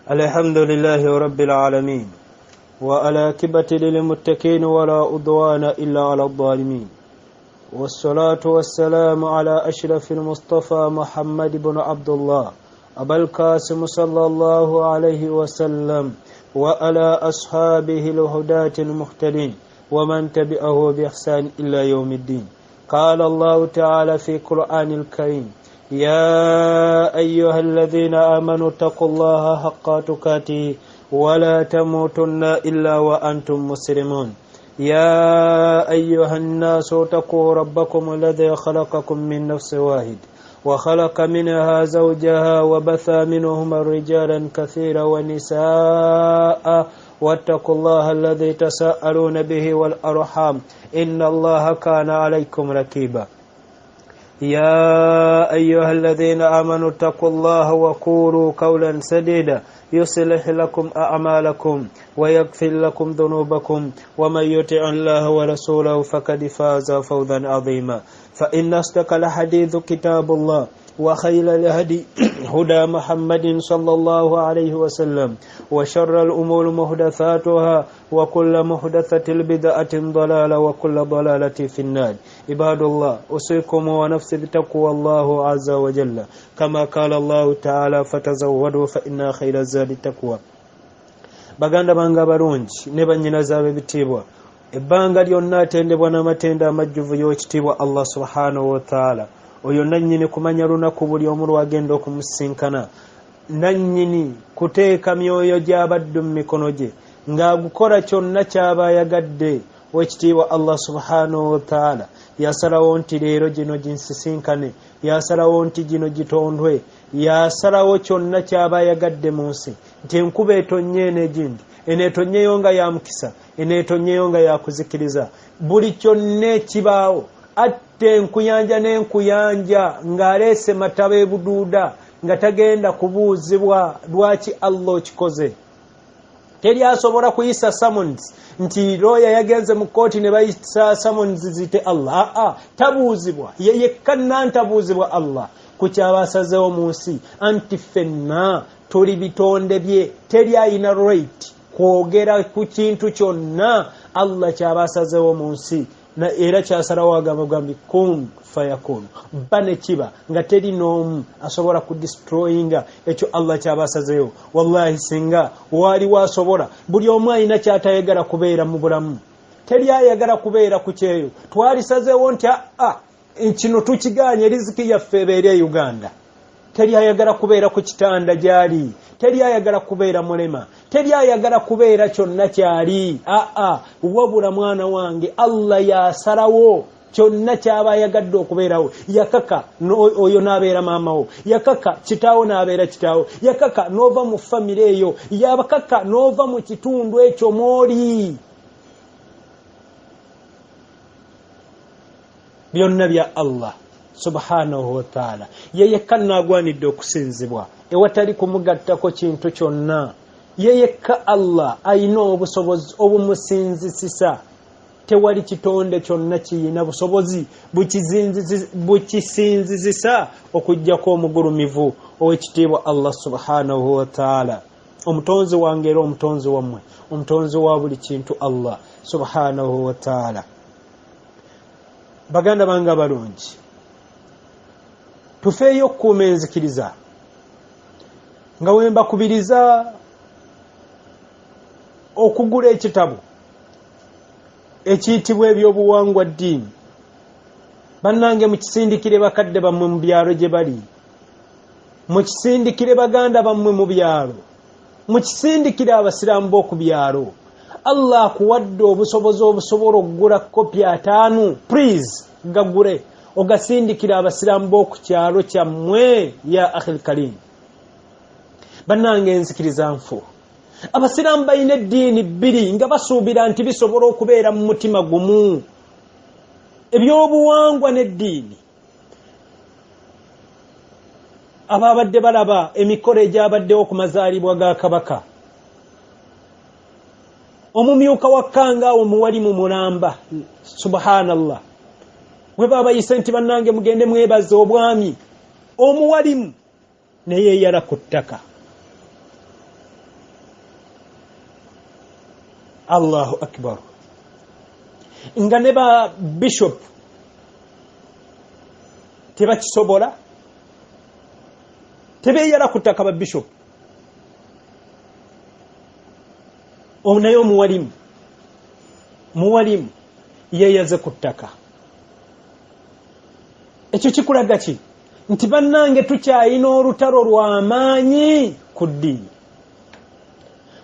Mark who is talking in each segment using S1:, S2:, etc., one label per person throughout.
S1: الحمد لله رب العالمين وعلى كبة للمتقين ولا عدوان إلا على الظالمين والصلاة والسلام على أشرف المصطفى محمد بن عبد الله أبا القاسم صلى الله عليه وسلم وعلى أصحابه الهداة المهتدين ومن تبعه بإحسان إلى يوم الدين. قال الله تعالى في قرآن الكريم: يا أيها الذين آمنوا اتقوا الله حق تقاته ولا تموتن إلا وأنتم مسلمون. يا أيها الناس اتقوا ربكم الذي خلقكم من نفس واحد وخلق منها زوجها وبث منهما رجالا كثيرا ونساء واتقوا الله الذي تساءلون به والأرحام إن الله كان عليكم رقيبا. يا أيها الذين آمنوا اتقوا الله وقولوا قولا سديدا يصلح لكم أعمالكم ويغفر لكم ذنوبكم ومن يطع الله ورسوله فقد فاز فوزا عظيما. فإن أصدق الحديث كتاب الله وخير الهدي هدى محمد صلى الله عليه وسلم وشر الأمور محدثاتها وكل محدثة بدعة ضلالة وكل ضلالة في النار. عباد الله، أوصيكم ونفسي بتقوى الله عز وجل كما قال الله تعالى: فتزودوا فإن خير الزاد التقوى. Baganda bange abalungi ne bannyinaze ab'ebitiibwa, ebbanga lyonna atendebwa n'amatendo amajjuvu y'ekitiibwa Allah subhanahu wa ta'ala, oyo nannyini kumanya lunaku buli omu lwagenda okumusisinkana, nannyini kuteeka myoyo gy'abaddu mu mikono gye ng'agukola kyonna ky'aba ayagadde. Owekitiibwa Allah subhanahu wa ta'ala yasalawo nti leero gino ginsisinkane, yasalawo nti gino gitondwe, yasalawo kyonna ky'aba ayagadde mu nsi, nti enkuba etonnye eno egindi, eneetonnyeyo nga ya mukisa, eneetonnyeyo nga yakuzikiriza. Buli kyonna ekibaawo, atta enkuyanja n'enkuyanja ng'aleese mataba ebuduuda, nga tagenda kubuuzibwa lwaki Allah okikoze. Teri asobola kuyisa summons nti looya yagenze mu kooti ne bayisa summons zite Allah. Aa, tabuuzibwa, ye yekka nantabuuzibwa Allah ku kyaba asazeewo mu nsi. Anti ffenna tuli bitonde bye, teri ayina right kwogera ku kintu kyonna Allah kyaba asazeewo mu nsi. Era kyasalawo agamba bugambi kun fayakun, ba ne kiba, nga teri n'omu asobola kudestroyinga ekyo Allah kyaba asazeewo. Wallahi, singa waaliwo asobola, buli omu alina kyatayagala kubeera mu bulamu, teri ayagala kubeera ku kyeyo, twalisazeewo nti aa, kino tukiganye, riziki yaffe ebeere e Uganda. Teri ayagala kubeera ku kitanda gyali, teri ayagala kubeera mulema, teri ayagala kubeera kyonna kyali. Aa, wabula mwana wange, Allah yasalawo kyonna kyaba ayagadde okubeerawo. Yakaka oyo n'abeera maamawo, yakaka kitaawo n'abeera kitaawo, yakaka n'ova mu famire eyo, yakaka n'ova mu kitundu ekyo mwoli. Byonna bya Allah subhanahu wataala. Ye yekka naagwanidde okusinzibwa ewatali kumugattako kintu kyonna. Ye yekka Allah ayina obusobozi obumusinzisisa. Tewali kitonde kyonna kiyina busobozi bukisinzizisa okugjako omugulumivu owekitiibwa Allah subhanahu wataala, omutonzi wange era omutonzi wammwe, omutonzi wa buli kintu, Allah subhanahu wataala. Baganda bange abalungi, tufeeyo okukuuma enzikiriza nga wembakubiriza okugula ekitabo ekiyitibwa Ebyobuwangwa Ddiini. Bannange, mukisindikire bakadde bammwe mu byalo gye bali, mukisindikire baganda bammwe mu byalo, mukisindikire abasiraamu b'oku byalo. Allah akuwadde obusobozi obusobola okugula kopi 50, please gagule ogasindikire abasiraamu b'oku kyalo kyammwe. Ya akhil karim, bannange, enzikiriza nfu. Abasiraamu balina eddiini bbiri nga basuubira nti bisobola okubeera mu mutima gumu, ebyobuwangwa n'eddiini. Ababadde balaba emikolo egyabaddewo ku mazaalibwa ga kabaka, omumyuka wa Kangaawo muwali mu mulamba, subhanallah, we babayise nti bannange mugende mwebaze obwami, omuwalimu neyeyala ku ttaka. Allahu akbar. Nga ne ba bishop tebakisobola, tebeeyala ku ttaka ba bishop. Naye omuwalimu muwalimu yeeyaze ku ttaka. Ekyo kikulaga ki? Nti bannange tukyayina olutalo lw'amaanyi ku ddiini,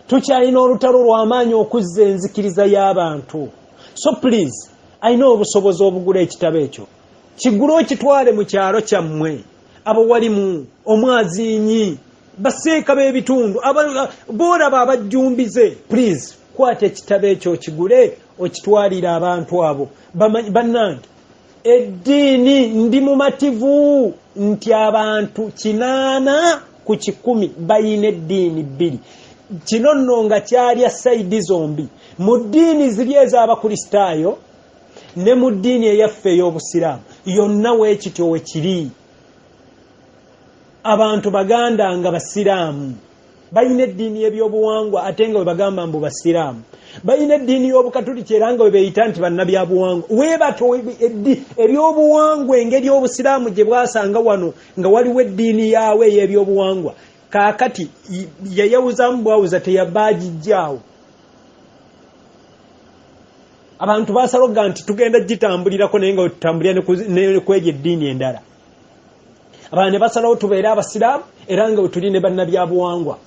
S1: tukyalina olutalo lw'amaanyi okuzza enzikiriza y'abantu. So please, alina obusobozi obugula ekitabo ekyo, kigule okitwale mu kyalo kyammwe, abo walimu omwaziinyi, baseeka b'ebitundu boolaba abajjumbize, please kwata ekitabo ekyo okigule okitwalire abantu abo. Bannange, eddiini ndi mumativu nti abantu 80 ku 100 bayina eddiini bbiri. Kino nno nga kyalya sayidi zombi, mu ddiini ziri ez'Abakristaayo ne mu ddiini eyaffe ey'Obusiraamu, yonna weekityo wekiri. Abantu baganda nga basiraamu balina eddiini y'ebyobuwangwa, ate nga bwe bagamba mbu basiraamu balina eddiini y'Obukatuliki, era nga bwe beeyita nti bannabyabuwangwa. Weebatyo ebyobuwangwa, engeri Obusiraamu gye bwasanga wano nga waliwo eddiini yaawe ey'ebyobuwangwa, kaakati yayawuzamu bwawuza, teyabagijjaawo. Abantu basaloga nti tugenda gitambulirako, naye nga tutambulira ne kweri eddiini endala. Abantu ne basalawo tubeere abasiraamu, era nga wetuli ne bannabyabuwangwa.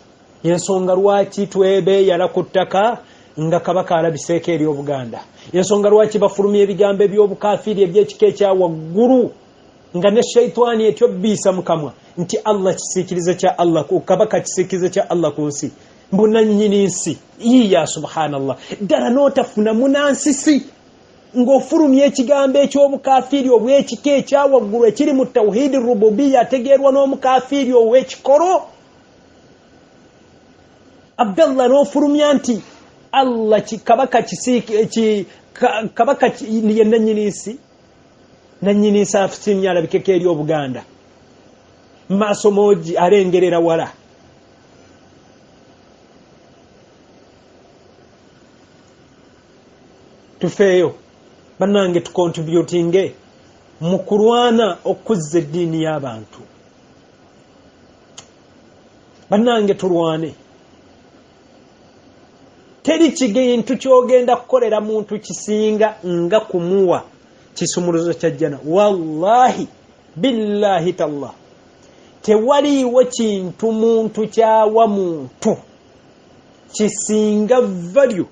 S1: Yensonga lwaki twebeeyala ku ttaka nga Kabaka alabiseeko eri Obuganda, ensonga lwaki bafulumya ebigambo eby'obukafiiri eby'ekika ekya waggulu, nga ne shaitaani etyo bbiisa mu kamwa nti Allah kisiikirize kya Allah, Kabaka kisiikirize kya Allah ku nsi, mbu nannyini nsi. Yiya, subhanallah, ddala n'otafuna munansisi ng'ofulumya ekigambo eky'obukafiiri obw'ekika ekya waggulu ekiri mu tawhidi rububiya, ategeerwa n'omukafiiri ow'ekikolo Abdallah, n'ofulumya nti Allah Kabaka Kabaka ye nannyini nsi, nannyini nsi afusimye alabikeko eri Obuganda, maaso moogi alengerera wala. Tufeeyo bannange, tukontributinge mu kulwana okuzza eddiini y'abantu. Bannange tulwane. Teri kintu kyogenda kukolera muntu kisinga nga kumuwa kisumuluzo kya jjana. Wallahi billahi tallah, tewaliiwo kintu muntu kyawa muntu kisinga value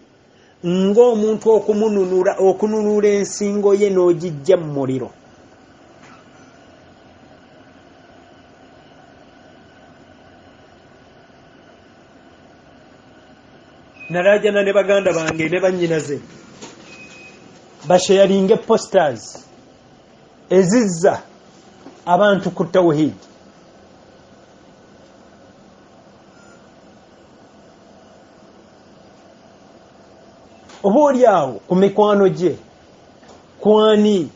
S1: ng'omuntu okumununula, okununula ensingo ye n'ogijja mu muliro. Nalajana ne baganda bange ne bannyinaze basharinge posters ezizza abantu ku tawhid. Oba oli awo ku mikwano gye kwani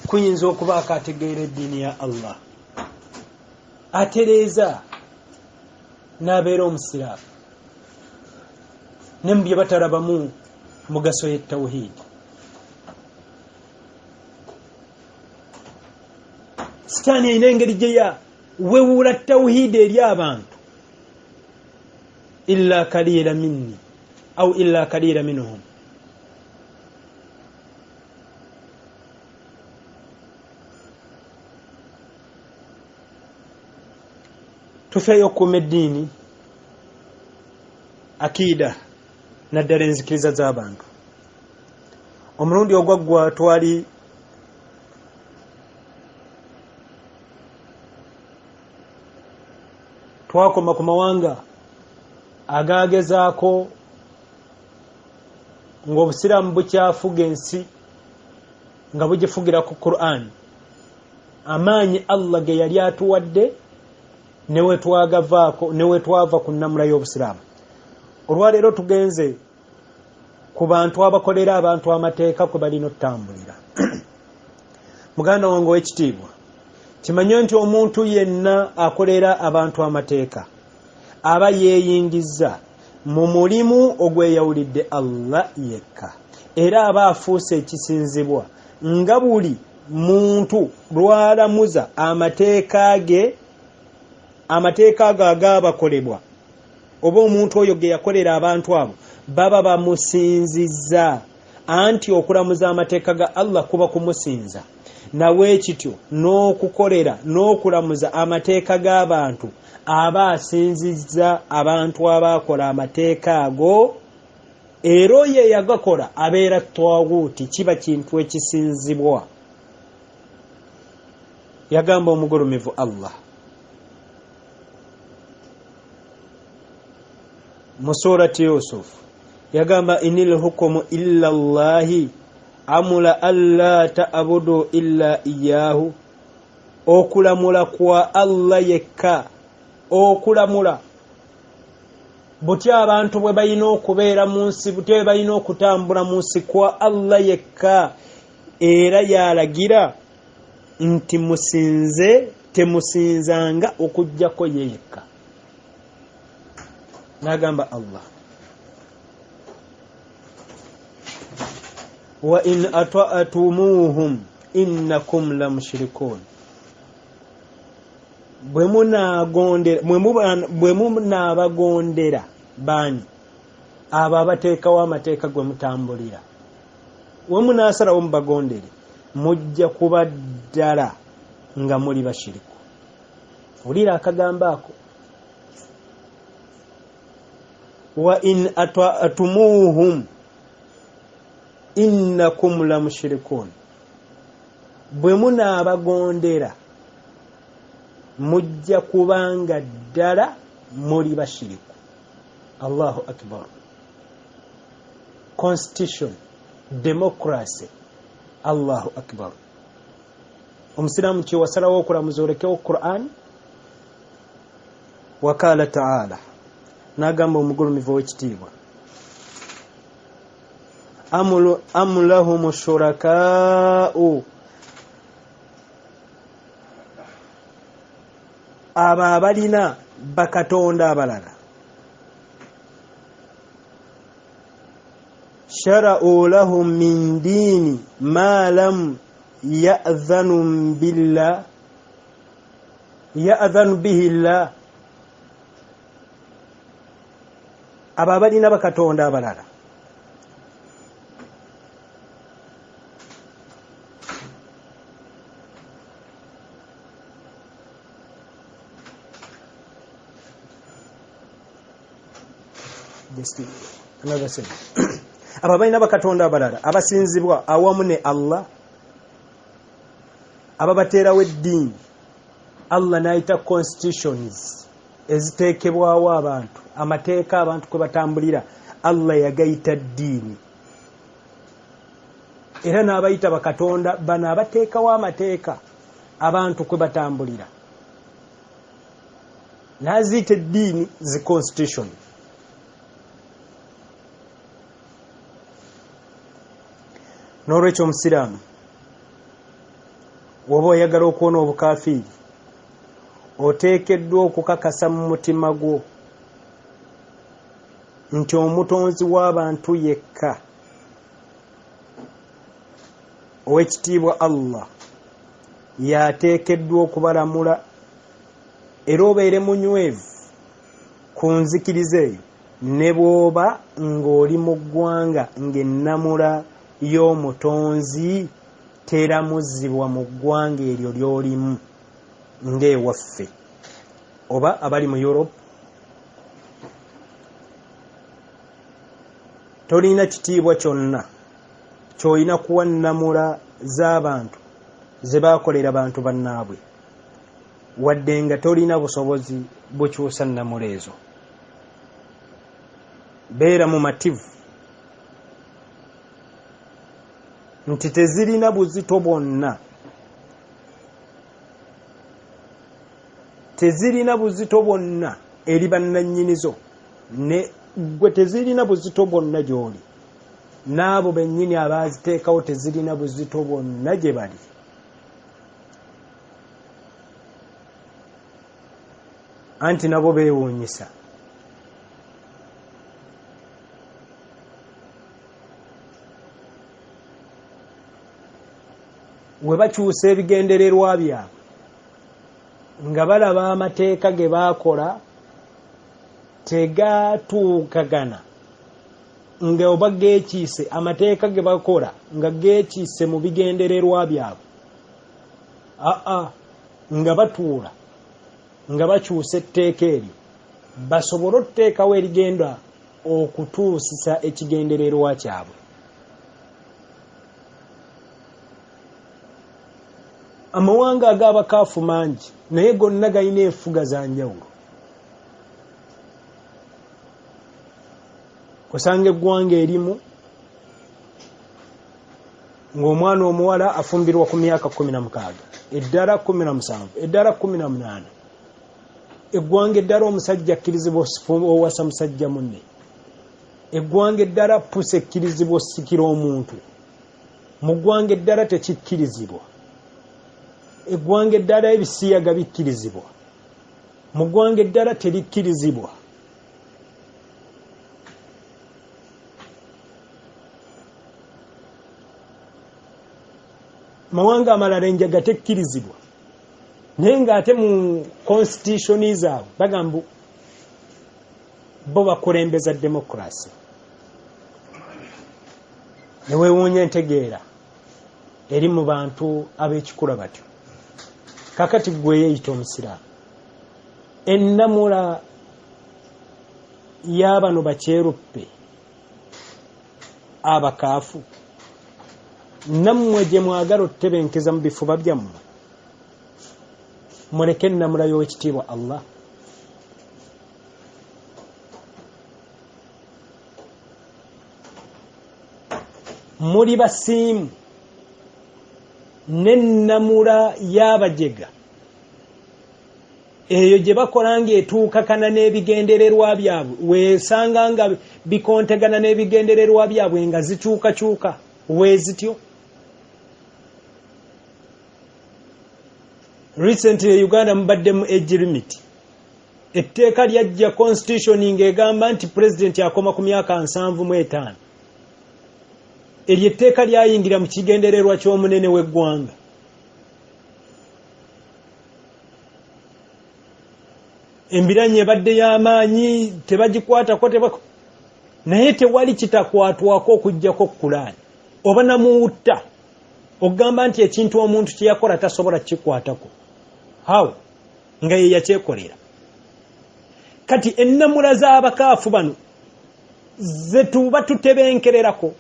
S1: kuyinza okubaako ategeera eddiini ya Allah, atereeza n'abeera omusiraamu, ne mu bye batalabamu mugaso ye tawhidi. Sitaani erina engeri gye ya wewuula tawhidi eri abantu, illa kalila minni au illa kalila minhum. Tufeeyo okukuuma eddiini, akiida, naddala enzikiriza z'abantu. Omulundi ogwaggwa twali twakoma ku mawanga agagezaako ng'Obusiraamu bukyafuga ensi, nga bugifugira ku Quran. Amaanyi Allah ge yali atuwadde newetwagavaako, newetwava ku nnamula y'Obusiraamu. Olwaleero tugenze ku bantu abakolera abantu amateeka kwe balina otutambulira. Muganda wange ow'ekitiibwa, kimanye nti omuntu yenna akolera abantu amateeka aba yeeyingizza Mu mulimu ogweyawulidde Allah yekka, era aba afuuse ekisinzibwa nga buli muntu lwalamuza amateeka ge, amateeka ago agaabakolebwa oba omuntu oyo ge yakolera abantu abo baba bamusinzizza. Anti okulamuza amateeka ga Allah kuba kumusinza, nawe kityo n'okukolera n'okulamuza amateeka g'abantu aba asinzizza abantu abaakola amateeka ago, era oyo eyagakola abeera twaguuti, kiba kintu ekisinzibwa. Yagamba omugulumivu Allah mu surati Yusuf, yagamba inil hukumu illa Allahi amula alla ta'budu illa iyyahu. Okulamula kwa Allah yekka, okulamula butya abantu bwe balina okubeera mu nsi, butya bwe balina okutambula mu nsi kwa Allah yekka, era yalagira nti musinze, temusinzanga okuggyako ye yekka. N'agamba Allah wa in ata'tumuhum innakum lamushrikun, bwe munaabagondera baani abo abateekawo amateeka gwe mutambulira, we munaasalawo mubagondere, mujja kuba ddala nga muli bashiriku. Wulira akagambo ako, wa in ata'tumuhum innakum lamushrikun, bwe munaabagondera mujja kubanga ddala muli bashiriku. Allahu akbar. Constitution, democracy, Allahu akbar. Omusiraamu kyewasalawo okulamuza olekewo Quran. Wakala taala, n'agamba omugulumivu ow'ekitiibwa am lahum shurakaa'u, abo abalina bakatonda abalala, shara'u lahum min diini ma lam ya'dhanu billah ya'dhanu bihi llah, abo abalina bakatonda abalala abo abalina bakatonda abalala abasinzibwa awamu ne Allah, ababateerawo eddiini, Allah n'ayita constitutions eziteekebwawo abantu, amateeka abantu kwe batambulira, Allah yagayita ddiini, era n'abayita bakatonda bano abateekawo amateeka abantu kwe batambulira, n'aziyita eddiini zi constitution. N'olwekyo omusiraamu woba oyagala okuwona obukafiiri, oteekeddwa okukakasa mu mutima gwo nti omutonzi w'abantu yekka ow'ekitiibwa Allah yateekeddwa okubalamula, era obeere munywevu ku nzikiriza eyo ne bw'oba ng'oli mu ggwanga ng'ennamula y'omutonzi teramuzibwa mu ggwanga eryo ly'olimu ng'ewaffe oba abali mu Europe. Tolina kitiibwa kyonna ky'olina kuwa nnamula z'abantu ze baakolera bantu bannaabwe, wadde nga tolina busobozi bukyusa nnamula ezo. Beera mumativu nti tezirina buzito bwonna, tezirina buzito bwonna eri bannannyinizo, ne ggwe tezirina buzito bwonna gy'oli, n'abo bennyini abaaziteekawo tezirina buzito bwonna gye bali. Anti nabo beewuunyisa We bakyusa ebigendererwa byabwe nga balaba amateeka ge baakola tegatuukagana nga oba geekiise, amateeka ge bakola nga geekiise mu bigendererwa byabwe, aa nga batuula nga bakyusa etteeka eryo basobole otuteekawo erigenda okutuusisa ekigendererwa kyabwe. Amawanga ag'abakaafu mangi, naye gonna galina enfuga za njawulo. Osanga eggwanga erimu ng'omwana omuwala afumbirwa ku myaka 16, eddala 17, eddala 18. Eggwanga eddala omusajja akkirizibwa owasa musajja munne. Eggwanga eddala pusi ekkirizibwa osikira omuntu. Mu ggwanga eddala tekikkirizibwa. Eggwanga eddala ebisiyaga bikkirizibwa, mu ggwanga eddala terikkirizibwa. Mawanga amalala enjaga tekkirizibwa, naye ng'ate mu constitution zaabwe bagamba bo bakulembeza democracy. Neweewuunya entegeera eri mu bantu ab'ekikula batyo. Kakati gwe yeeyita omusiraamu, ennamula y'abano bakyeruppe abakaafu nammwe gye mwagala otutebenkeza mu bifuba byammwe, muleke ennamula y'owekitiibwa Allah. Muli basiimu n'ennamula y'abajega eyo gye bakola ng'etuukakana n'ebigendererwa byabwe, weesanga nga bikontegana n'ebigendererwa byabwe nga zikyukakyuka weezityo. Recently Uganda mubadde mu age limit. Etteeka lyajja constitution ng'egamba nti president akoma ku myaka 75. Eryo etteeka lyayingira mu kigendererwa ky'omunene w'eggwanga. Embiranye ebadde y'amaanyi, tebagikwatako, naye tewali kitakwatwako okuggyako Kulaani oba namuwutta okugamba nti ekintu omuntu kye yakola tasobola kukikwatako, how nga ye yakyekolera. Kati ennamula z'abakaafu bano zetuba tutebenkererako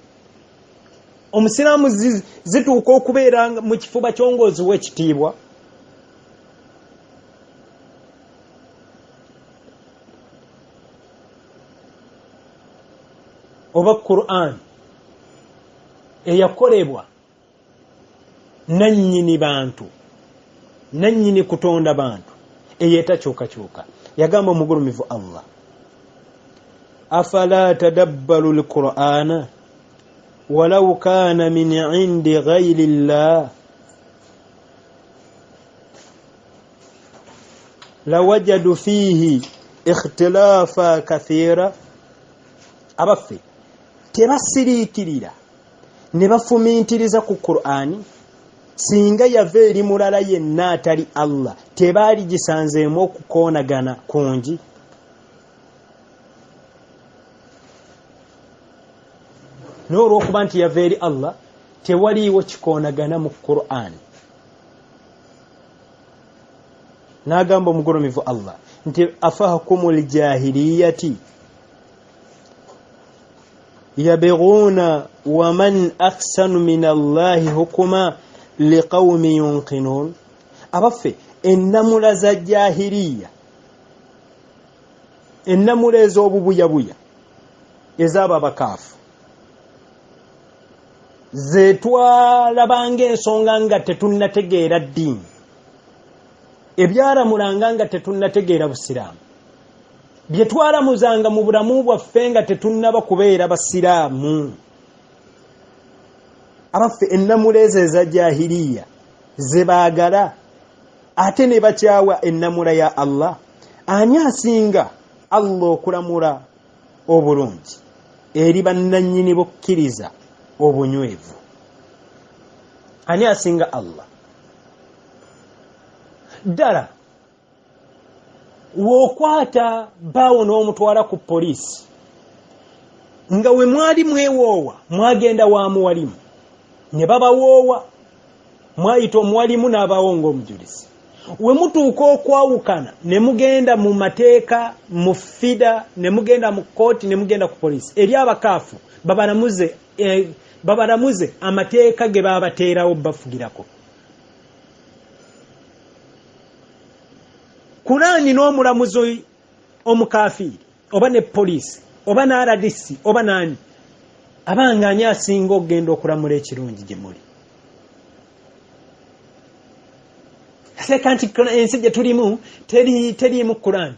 S1: omusiraamu zituuka okubeera mu kifuba ky'ongoozi w'ekitiibwa. Oba Quran eyakolebwa nannyini bantu, nannyini kutonda bantu, eyetakyukakyuka. Yagamba omugulumivu Allah, afala tadabbaru lqur'ana walau kana min indi ghairi llah lawajadu fihi ikhtilafa kathira. Abaffe, tebasiriikirira ne bafumintiriza ku Qur'ani? Singa yava eri mulala yenna atali Allah, tebaali gisanzeemu okukoonagana kungi. Naye olw'okuba nti yava eri Allah, tewaliiwo kikoonagana mu Qur'ani. N'agamba omugulumivu Allah nti afahukumu ljahiliyati yabghuuna waman ahsanu min allahi hukuma liqawmi yunqinun. Abaffe, ennamula za jahiliya, ennamula ez'obubuyabuya ez'abo abakaafu zetwalabanga ensonga nga tetunnategeera ddiini, ebyalamulanga nga tetunnategeera busiraamu, bye twalamuzanga mu bulamu bwaffe nga tetunnaba kubeera basiraamu. Abaffe, ennamula ezo eza jahiliya ze baagala ate ne bakyawa ennamula ya Allah, ani asinga Allah okulamula obulungi eri bannannyini bukkiriza obunywevu? Ani asinga Allah? Ddala w'okwata bbaawo n'omutwala ku poliisi nga we mwali mwewoowa, mwagenda wa muwalimu ne babawoowa, mwayita omuwalimu n'abawo ng'omujulizi. We mutuuka okwawukana ne mugenda mu mateeka, mu FIDA, ne mugenda mu kkooti, ne mugenda ku poliisi, eri abakaafu babalamuze amateeka ge babateerawo bafugirako. Kulaani n'omulamuzi omukafiiri oba ne poliisi oba n'RDC oba naani, abanga ani asinga okugenda okulamula ekirungi gye muli? Ateeka nti ensi gye tulimu teriimu Kulaani.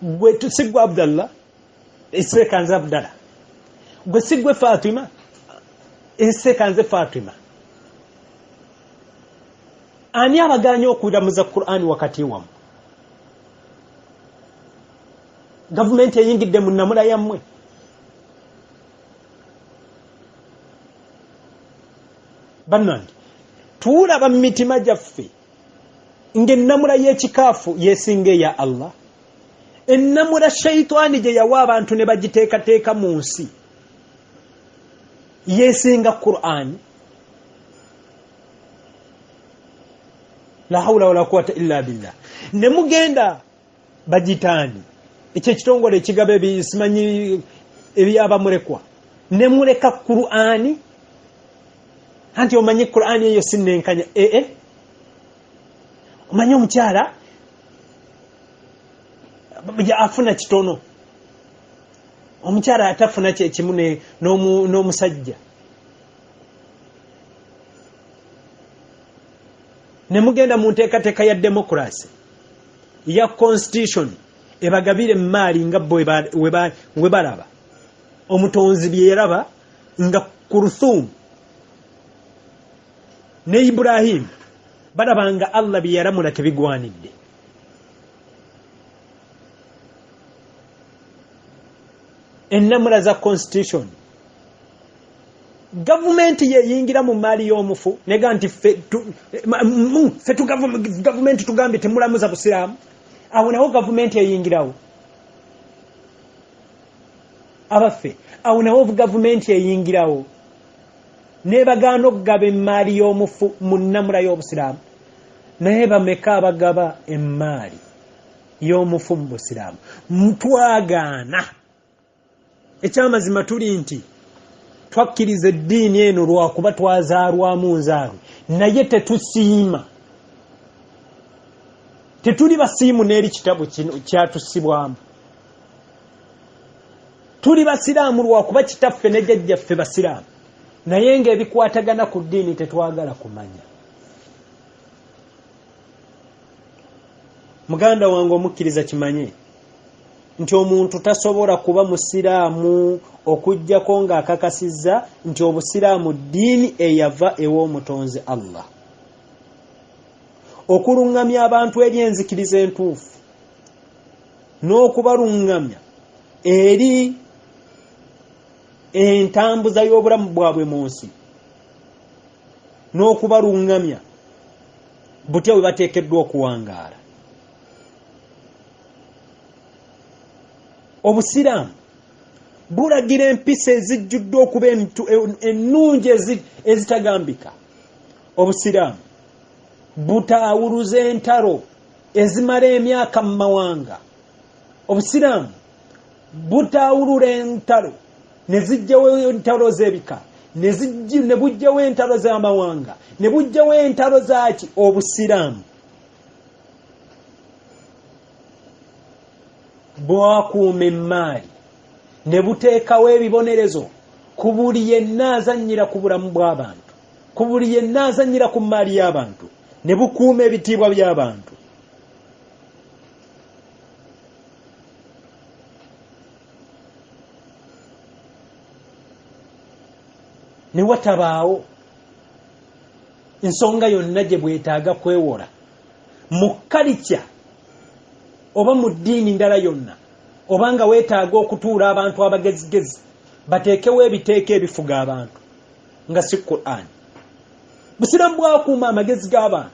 S1: Gwe si gwe Abdallah, seeka nze Abdallah. Gwe si gwe Fatima, seeka nze Fatima. Ani abagaanye okulamuza Qur'ani wakati wammwe? Gavumenti eyingidde mu nnamula yammwe. Bannange, tuulaba mu mitima gyaffe ng'ennamula y'ekikaafu yeesinga eya Allah. Ennamula shaitaani gye yawa abantu ne bagiteekateeka mu nsi yeesinga Qur'ani. La haula wala quwata illa billah. Ne mugenda bagitaani, ekyo ekitongole ekigaba ebisimanyi ebyabamulekwa, ne muleka Qur'ani. Anti omanyi Qur'ani eyo sinnenkanya. Ee, omanyi omukyala afuna kitono, omukyala atafuna kyekimu n'omusajja. Ne mugenda mu nteekateeka ya demokurasi ya constitution ebagabire emaali nga bo we balaba omutonzi bye yaraba nga Kuruthum ne Ibrahim balaba nga Allah bye yalamula tebigwanidde. Ennamula za constitution, gavumenti yeyingira mu maali y'omufu nega nti ffe gavumenti tugambye temulamuza busiraamu. Awo nawo gavumenti eyingirawo. Abaffe, awo nawo gavumenti eyingirawo nebagaana okugaba emmaali y'omufu mu nnamula y'obusiraamu. Naye bameka abagaba emmaali y'omufu mu busiraamu? Twagaana. Ekyamazima tuli nti twakkiriza eddiini eno lwakuba twazaalwamu nzaalwe, naye tetusiima, tetuli basiimu n'eri kitabo kino kyatusibwamu. Tuli basiraamu lwakuba kitaffe ne jjajjaffe basiraamu, naye ng'ebikwatagana ku ddiini tetwagala kumanya. Muganda wange omukkiriza, kimanye nti omuntu tasobola kuba musiraamu okuggyako ng'akakasizza nti obusiraamu ddiini eyava ew'omutonzi Allah. Okuluŋŋamya abantu eri enzikiriza entuufu n'okubaluŋŋamya eri entambuza y'obulamu bwabwe mu nsi n'okubaluŋŋamya butya bwe bateekeddwa okuwangaala. Obusiraamu bulagira empisa ezijjudde okuba ennungi ezitagambika. Obusiraamu butaawuluza entalo ezimala emyaka mu mawanga. Obusiraamu butaawulula entalo ne zijjawo entalo z'ebika, ne bujjawo entalo z'amawanga, ne bujjawo entalo zaaki. Obusiraamu bwakuuma emmaali ne buteekawo ebibonerezo ku buli yenna azannyira ku bulamu bw'abantu, ku buli yenna azannyira ku mmaali y'abantu, ne bukuuma ebitiibwa by'abantu. Ne watabaawo nsonga yonna gye bwetaaga kwewola mu kalikya oba mu ddiini ndala yonna, oba nga weetaaga okutuula abantu abagezigezi bateekewo ebiteeka ebifuga abantu. Nga si Qur'an. Busiraamu bwakuuma amagezi g'abantu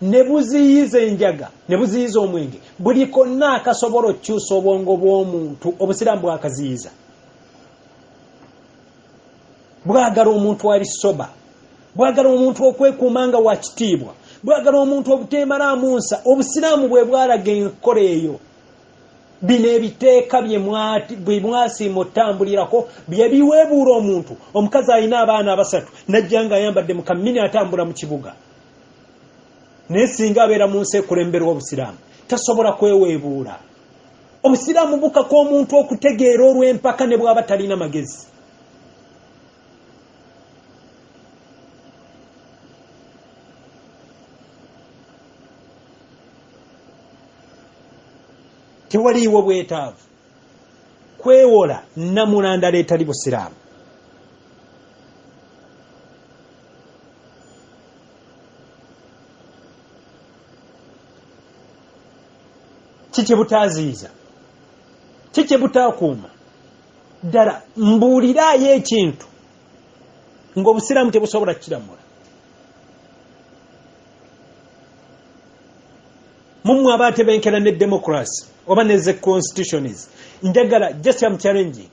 S1: ne buziyiza enjaga ne buziyiza omwenge, buli konna akasobola okukyusa obwongo bw'omuntu obusiraamu bwakaziyiza. Bwagala omuntu ali soba, bwagala omuntu okwekuuma nga wa kitiibwa, bwagala omuntu obuteemalaamu nsa. Obusiraamu bwe bwalaga enkola eyo. Bino ebiteeka bye mwasiima otambulirako bye biweebuula omuntu. Omukazi alina abaana abasatu najja ng'ayambadde mu kammini atambula mu kibuga, naye singa abeera mu nsi ekulemberwa obusiraamu tasobola kweweebuula. Obusiraamu bukaka omuntu okutegeera olw'empaka ne bw'aba talina magezi. Tewaliiwo bwetaavu kwewola nnamula ndala etali busiraamu. Kiki butaaziyiza? Kiki butaakuuma? Ddala mbuuliraayo ekintu ng'obusiraamu tebusobola kukiramula. Mummwe aba atebenkera ne democracy oba ne ze constitutions, njagala just am challenging,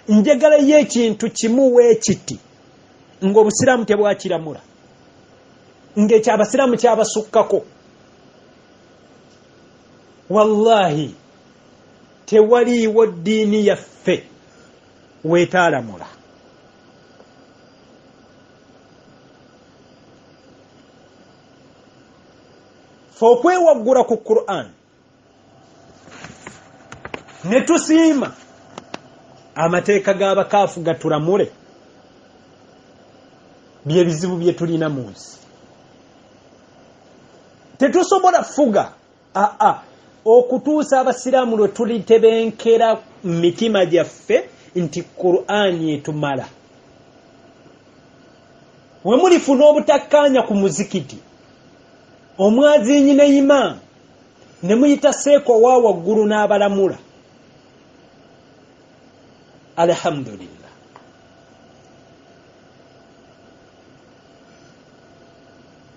S1: njagala yo ekintu kimu weekiti ng'obusiraamu tebwakiramula, ng'ekyo abasiraamu kyabasukkako. Wallahi tewaliiwo ddiini yaffe weetaalamula. Fe okwewaggula ku Quran ne tusiima amateeka g'abakaafu gatulamule bye bizibu bye tulina mu nsi. Tetusobola fuga aa okutuusa abasiraamu lwe tulitebenkera mu mitima gyaffe nti Qur'ani etumala. We mulifuna obutakkaanya ku muzikiti, omwaziinyi ne imaamu ne muyita seeka owa waggulu n'abalamula, alhamdulillah.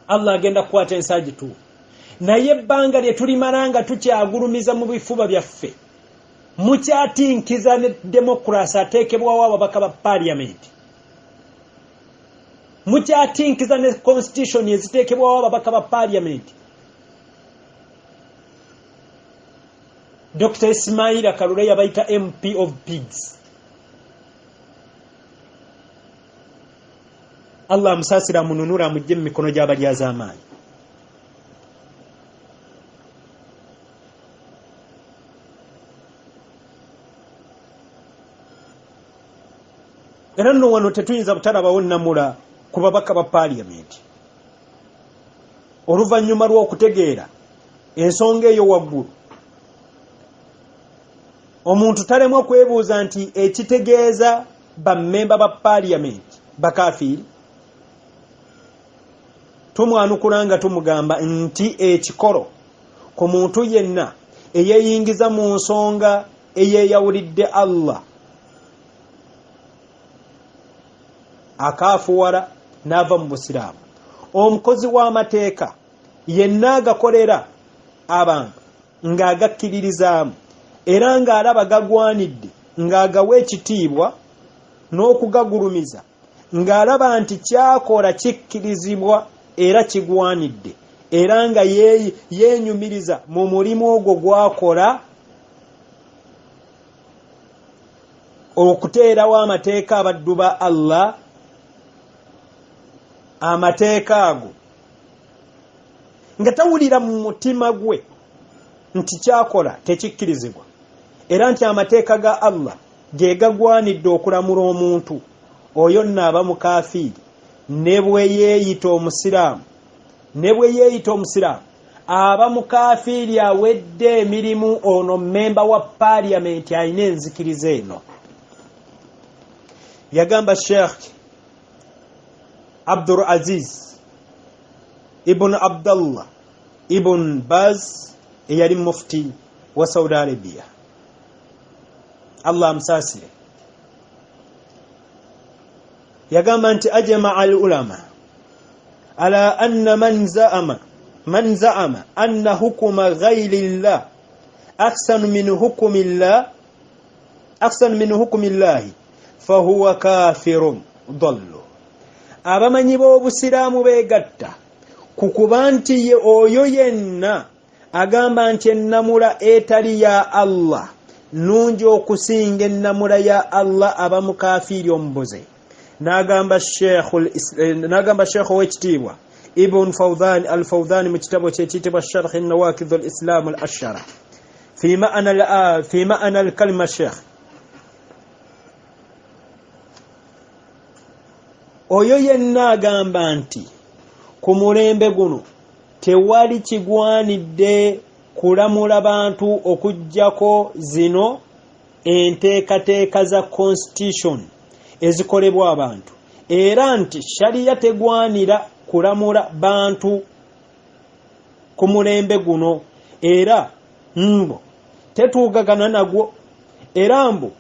S1: Allah agenda kukwata ensi agituwa, naye ebbanga lye tulimala nga tukyagulumiza mu bifuba byaffe, mukyatinkiza ne demokurasi ateekebwawo ababaka ba paaliyamenti, mukyatinkiza ne constitution eziteekebwawo ababaka ba paaliyamenti. Dr Ismaila Kalule yabayita MP of pigs. Allah amusaasira, amununula, amugye mu mikono gy'abalyazaamaanyi. Era nno wano tetuyinza butalabawo nnamula ku babaka ba paaliyamenti oluvannyuma lw'okutegeera ensonga eyo waggulu. Omuntu talemwa kwebuuza nti ekitegeeza bammemba ba paaliyamenti bakafiiri? Tumwanukula nga tumugamba nti ekikolo ku muntu yenna eyeeyingiza mu nsonga eyeeyawulidde Allah akaafuwala n'ava mu busiraamu. Omukozi w'amateeka yenna agakolera abantu ng'agakkiririzaamu era ng'alaba gagwanidde, ng'agawa ekitiibwa n'okugagulumiza, ng'alaba nti kyakola kikkirizibwa era kigwanidde, era nga yeenyumiriza mu mulimu ogwo gw'akola okuteerawo amateeka abaddu ba Allah, amateeka ago nga tawulira mu mutima gwe nti kyakola tekikkirizibwa era nti amateeka ga Allah ge gagwanidde okulamula omuntu oyo, nno aba mukafiiri ne bwe yeeyita omusiraamu. Ne bwe yeeyita omusiraamu aba mukafiiri awedde emirimu. Ono mmemba wa paaliyamenti alina enzikiriza eno yagamba Sheikh Abdul Aziz Ibn Abdallah Ibn Baz eyali mufti wa Saudi Arabia, Allah amusaasire. Yagamba nti ajmaa al ulama ala anna man za'ama anna hukuma ghayri llah ahsanu min hukmi llah ahsanu min hukmi llahi fahuwa kafirun dallu. Abamanyi b'obusiraamu beegatta ku kuba nti oyo yenna agamba nti ennamula etali ya Allah nnungi okusinga ennamula ya Allah aba mukafiiri omubuze. N'agamba Sheikh ow'ekitiibwa Ibn Fawdhan al-Fawdhan mu kitabo kye ekiyitibwa Sharh Nawakidh al-Islam al-Ashara fi ma'na al-kalima Sheikh, oyo yenna agamba nti ku mulembe guno tewali kigwanidde kulamula bantu okuggyako zino enteekateeka za constitution ezikolebwa abantu, era nti sharia tegwanira kulamula bantu ku mulembe guno, era mbu tetuugagana nagwo, era mbu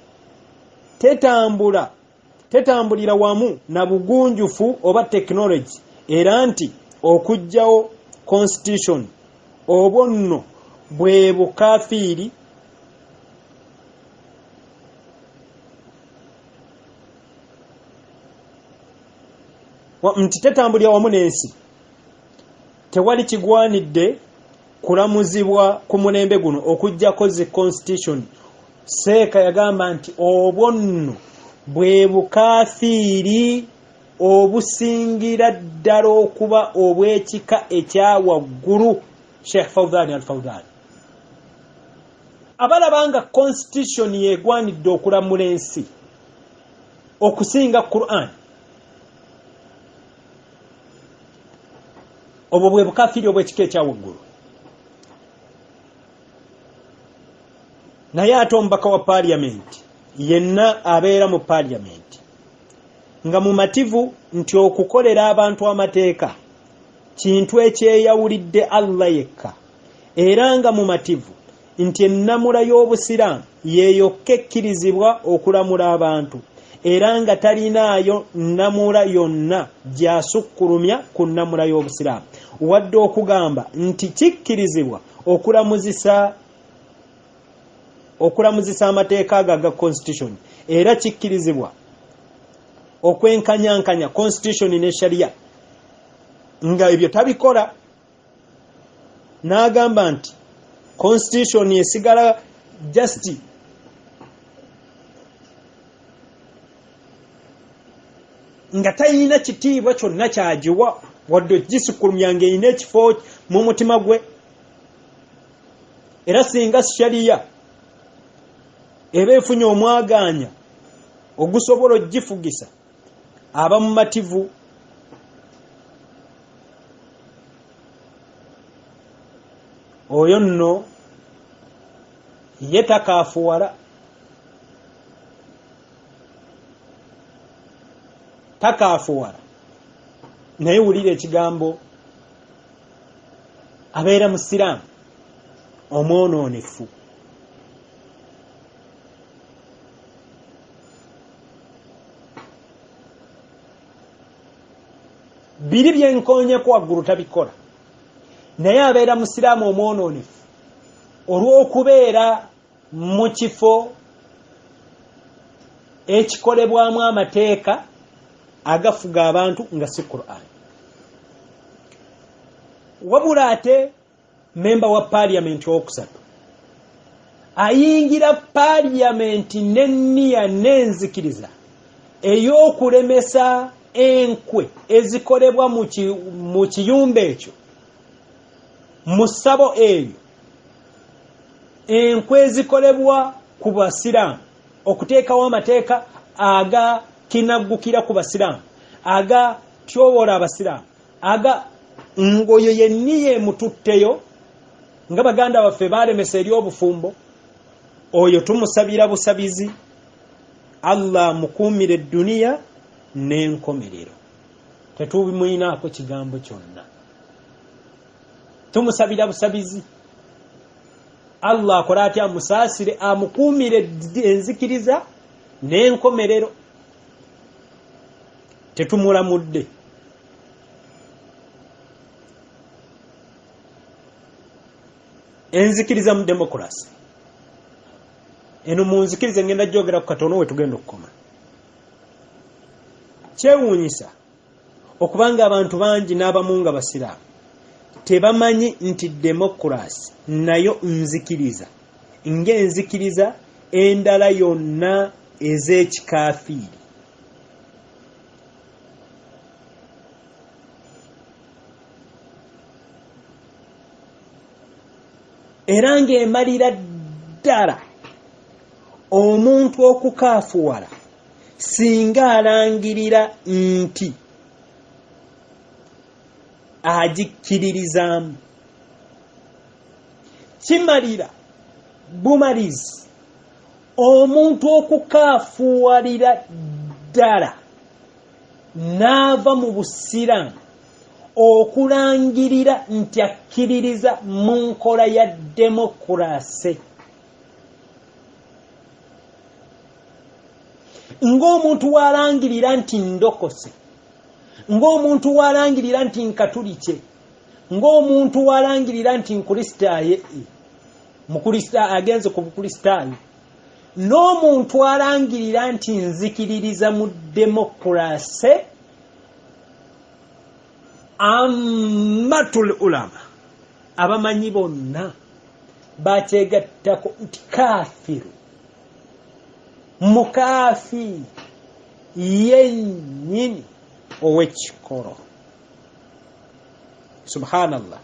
S1: tetambulira wamu na bugunjufu oba technology, era nti okuggyawo constitution obwo nno bwe bukafiiri nti tetambulira wamu n'ensi. Tewali kigwanidde kulamuzibwa ku mulembe guno okuggyako zi constitution. Seeka yagamba nti obwo nno bwe bukafiiri obusingira ddala okuba obw'ekika ekya waggulu. Sheikh Fawdhan al-Fawdhan abalaba nga constitution yegwanidde okulamula ensi okusinga Quran, obwo bwe bukafiiri obw'ekika ekya waggulu. Naye ate omubaka wa parliament yenna abeera mu parliament nga mumativu nti okukolera abantu amateeka kintu ekyeyawulidde Allah yekka, era nga mumativu nti ennamula y'obusiraamu yeyokka ekkirizibwa okulamula abantu, era nga talinaayo nnamula yonna gy'asukkulumya ku nnamula y'obusiraamu, wadde okugamba nti kikkirizibwa okulamuzisa amateeka ago aga constitution, era kikkirizibwa okwenkanyankanya constitution ne sharia, nga ebyo tabikola. N'agamba nti constitution esigala just nga talina kitiibwa kyonna kyagiwa wadde okugisukulumya ng'erina ekifo mu mutima gwe. Era singa sharia eba efunye omwagaanya ogusobola okugifugisa, aba mumativu. Oyo nno ye takaafuwala, takaafuwala. Naye wulira ekigambo, abeera musiraamu omwonoonefu. Biri byenkoonyeko waggulu tabikola, naye abeera musiraamu omwonoonefu olw'okubeera mu kifo ekikolebwamu amateeka agafuga abantu nga si Qur'an. Wabula ate memba wa parliament owokusatu ayingira parliament n'enniya n'enzikiriza ey'okulemesa enkwe ezikolebwa mu kiyumba ekyo, mu ssabo eyo, enkwe ezikolebwa ku basiraamu, okuteekawo amateeka agakinaggukira ku basiraamu, agatyobola abasiraamu, aga ng'oyo yenniya emututteyo nga baganda baffe baalemesa eri obufumbo, oyo tumusabira busabizi Allah amukuumire edduniya n'enkomerero. Tetubimwinaako kigambo kyonna, tumusabira busabizi Allah akola atya, amusaasire, amukuumire enzikiriza n'enkomerero. Tetumulamudde. Enzikiriza mu demokurasi eno, munzikirize ngenda gyogera ku katono we tugenda okukoma. Kyewuunyisa okubanga abantu bangi n'abamu nga basiraamu tebamanyi nti demokurasi nayo nzikiriza ng'enzikiriza endala yonna ez'ekikafiiri. Era ng'emalira ddala omuntu okukaafuwala singa alangirira nti agikkiririzaamu. Kimalira bumalizi omuntu okukaafuwalira ddala n'ava mu busiraamu okulangirira nti akkiririza mu nkola ya demokurase. Ng'omuntu w'alangirira nti ndokose, ng'omuntu w'alangirira nti nkatulikye, ng'omuntu w'alangirira nti nkristaaye, agenze ku bukristaayo, n'omuntu alangirira nti nzikiririza mu demokurase, ammatul ulama, abamanyi bonna bakyegattako nti kafiru, mukafiiri yennyini ow'ekikolo. Subhanallah,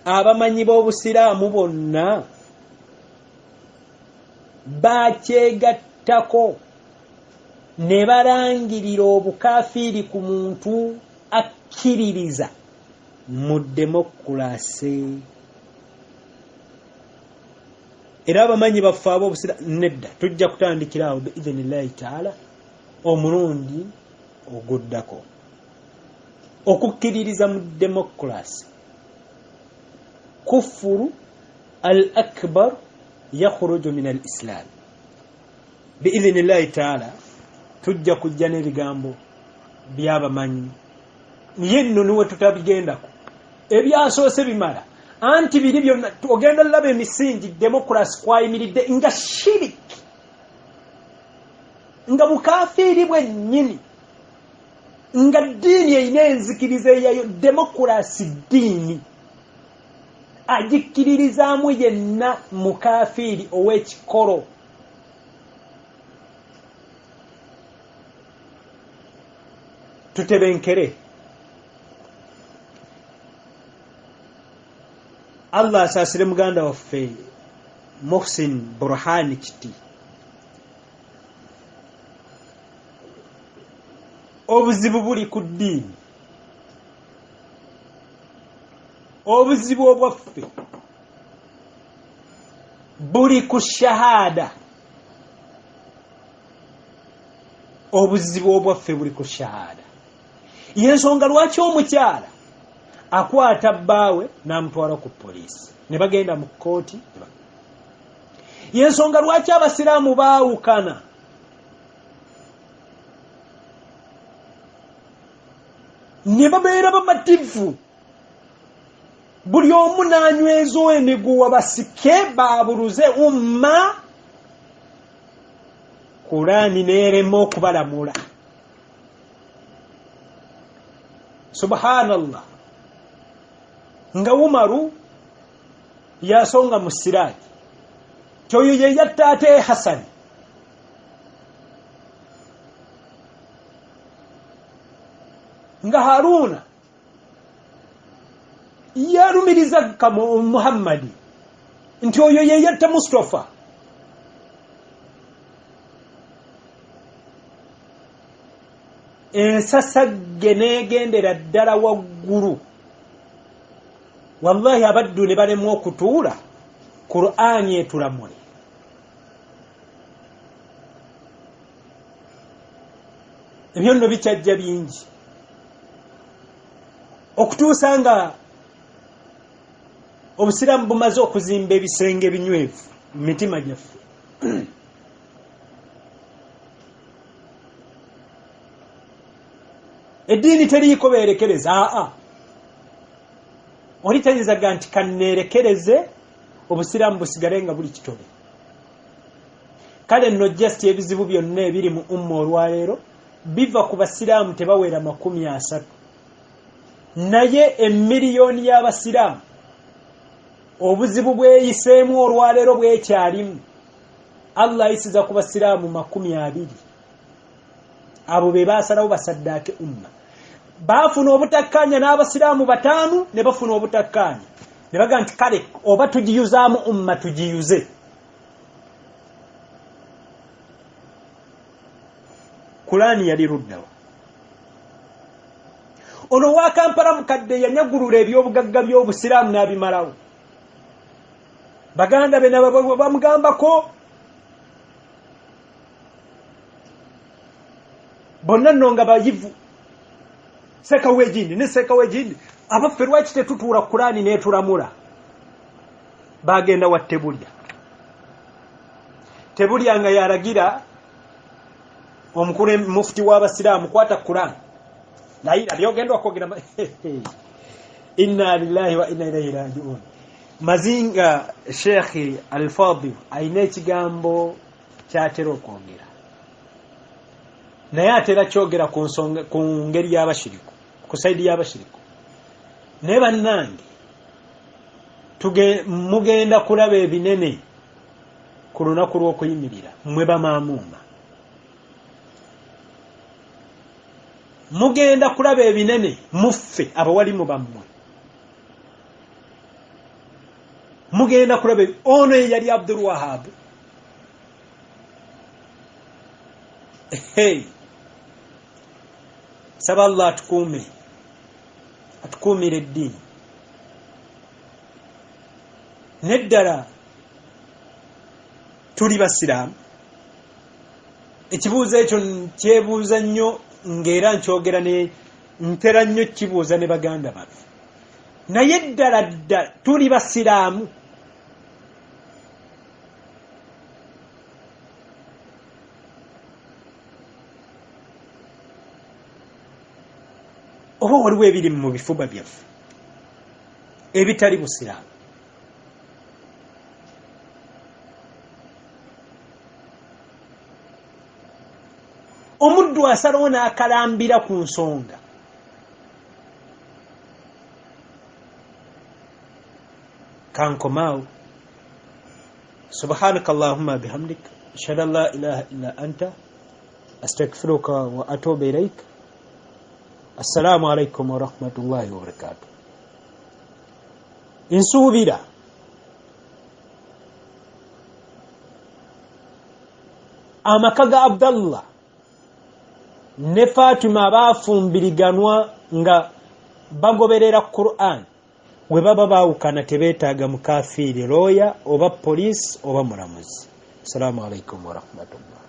S1: abamanyi b'obusiraamu bonna bakyegattako ne balangirira obukafiiri ku muntu akkiririza mu demokurase. Era abamanyi baffe ab'obusiraamu nedda, tujja kutandikira awo biidhinillahi taala omulundi oguddako. Okukkiririza mu demokurasi kufuru al akbar yakhruju min al islam. Biidhinillahi taala tujja kujja n'ebigambo by'abamanyi, ye nno niwe tutabigendako, ebyasoose bimala. Anti biri byonna ogenda laba emisingi demokurasi kwayimiridde nga shiriki, nga bukafiiri bwennyini, nga ddiini erina enzikiriza eyayo. Demokurasi ddiini, agikkiririzaamu yenna mukafiiri ow'ekikolo. Tutebenkere. Allah asaasire muganda waffe Muhsin Burhani Kiti. Obuzibu buli ku ddiini, obuzibu obwaffe buli ku shahada, obuzibu obwaffe buli ku shahada. Yensonga lwaki omukyala akwata bbaawe n'amutwala ku poliisi ne bagenda mu kkooti. Yensonga lwaki abasiraamu baawukana ne babeera bamativu, buli omu n'anyweza emiguwa basike baabuluze umma, Kuraani n'erema okubalamula. Subhanallah, nga Umaru yasonga mu siraji kyoyo ye yatta ate Hasani. Nga Haruna yalumiriza Muhammadi nti oyo ye yatta Mustafa. Ensasagge n'egendera ddala waggulu, wallahi abaddu ne balemwa okutuula Qur'ani etulamule. Ebyo nno bikyajja bingi okutuusa nga obusiraamu bumaze okuzimba ebisenge ebinywevu mu mitima gyaffe. Eddiini teriiko beerekereza. Aa, oli tayinza ga nti kanneerekereze obusiraamu busigale nga buli kitobe. Kale nno just ebizibu byonna ebiri mu umma olwaleero biva ku basiraamu tebawera 30, naye emiliyoni y'abasiraamu obuzibu bweyiseemu olwaleero bwekyalimu. Allah ayisiza ku basiraamu 20, abo be baasalawo basaddaake umma. Baafuna obutakkaanya n'abasiraamu 5, ne bafuna obutakkaanya ne baga nti kale oba tugiyuzaamu umma tugiyuze. Kulaani yali luddawa? Ono wa Kampala mukadde yanyagulula ebyobugagga by'obusiraamu n'abimalawo. Baganda be nabo bamugambako bonna nno nga bayivu, seeka w'egindi ne seeka w'egindi. Abaffe, lwaki tetutuula Kulaani n'etulamula? Bagenda wa Tebulya. Tebulya nga yalagira omukulu mufuti w'abasiraamu, kwata Kulaani, layira byogenda okwogera. Inna lillahi wa inna ilaihi rajiun. Mazinga Sheekhi Alfadil alina ekigambo kyatera okwogera, naye atera kyogera ku nsonga, ku ngeri y'abashiriku, ku side y'abashiriku. Naye bannange, mugenda kulaba ebinene ku lunaku lw'okuyimirira. Mmwe bamaamuuma mugenda kulaba ebinene muffe abawalimu bammwe mugenda kulaba. Ono ye yali Abdul Wahab. Hey. Saba Allah atukuume, atukuumire eddiini. Neddala tuli basiraamu? Ekibuuzo ekyo nkyebuuza nnyo, ng'era nkyogera ne ntera nnyo kibuuza ne baganda baffe. Naye ddala ddala tuli basiraamu? Oba waliwo ebiri mu bifuba byaffe ebitali busiraamu? Omuddu asalawo n'akalambira ku nsonga. Kankomaawo. Subhanaka allahumma bihamdik, ashhadu an la ilaha illa anta, astagfiruka wa atubu ilaik. Assalamu alaikum warahmatullahi wabarakatuh. Nsuubira amaka ga Abdallah ne Fatima baafumbiriganwa nga bagoberera Quran. We baba baawukana tebeetaaga mukafiiri looya oba poliisi oba mulamuzi. Assalamu alaikum warahmatullah.